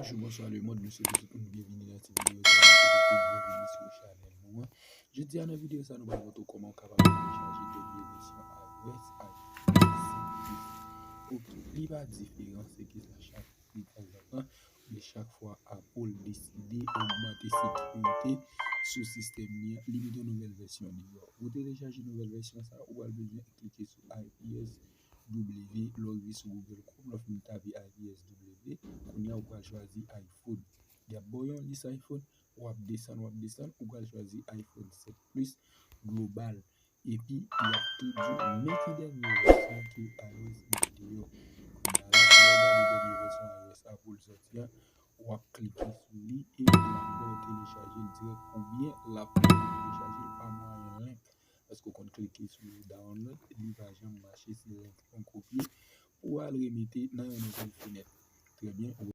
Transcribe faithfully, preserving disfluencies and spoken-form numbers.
Bonjou, bonswa lemonn, nou swete tout moun byenvini nan ti videyo sa, nou swete tout byenvini sou chanèl nou an. Jodi a nan videyo sa, nou pral montre w kòman w kapab telechaje dènye vèsyon iOS ak senk dis. Ok, li pa diferan, se ke sa chak de tanzantan, men chak fwa Apple deside ogmante sekirite sou sistèm li an, li mete yon nouvèl vèsyon deyò. Pou w telechaje nouvèl vèsyon sa, ou pral bezwen klike sou I P S W, lè w rive sou Google Chrome, lè w fin tape I P S W, kounye a ou pral chwazi iPhone. Y ap ba w yon lis iPhone, w ap desann, w ap desann, ou pral chwazi iPhone sèt Plus Global. Epi, y ap tou di w men ki dènye vèsyon ke iOS mete deyò. Kounye a la, lè w gade dènye vèsyon iOS Apple sòti an, w ap klike sou li e l ap ba w telechaje l dirèk oubyen l ap ba w telechaje l pa mwayen link. Paske w konn klike sou download, li pa janm mache, se link ou kopye pou w al remete nan yon nouvèl fenèt. Trè byen, ou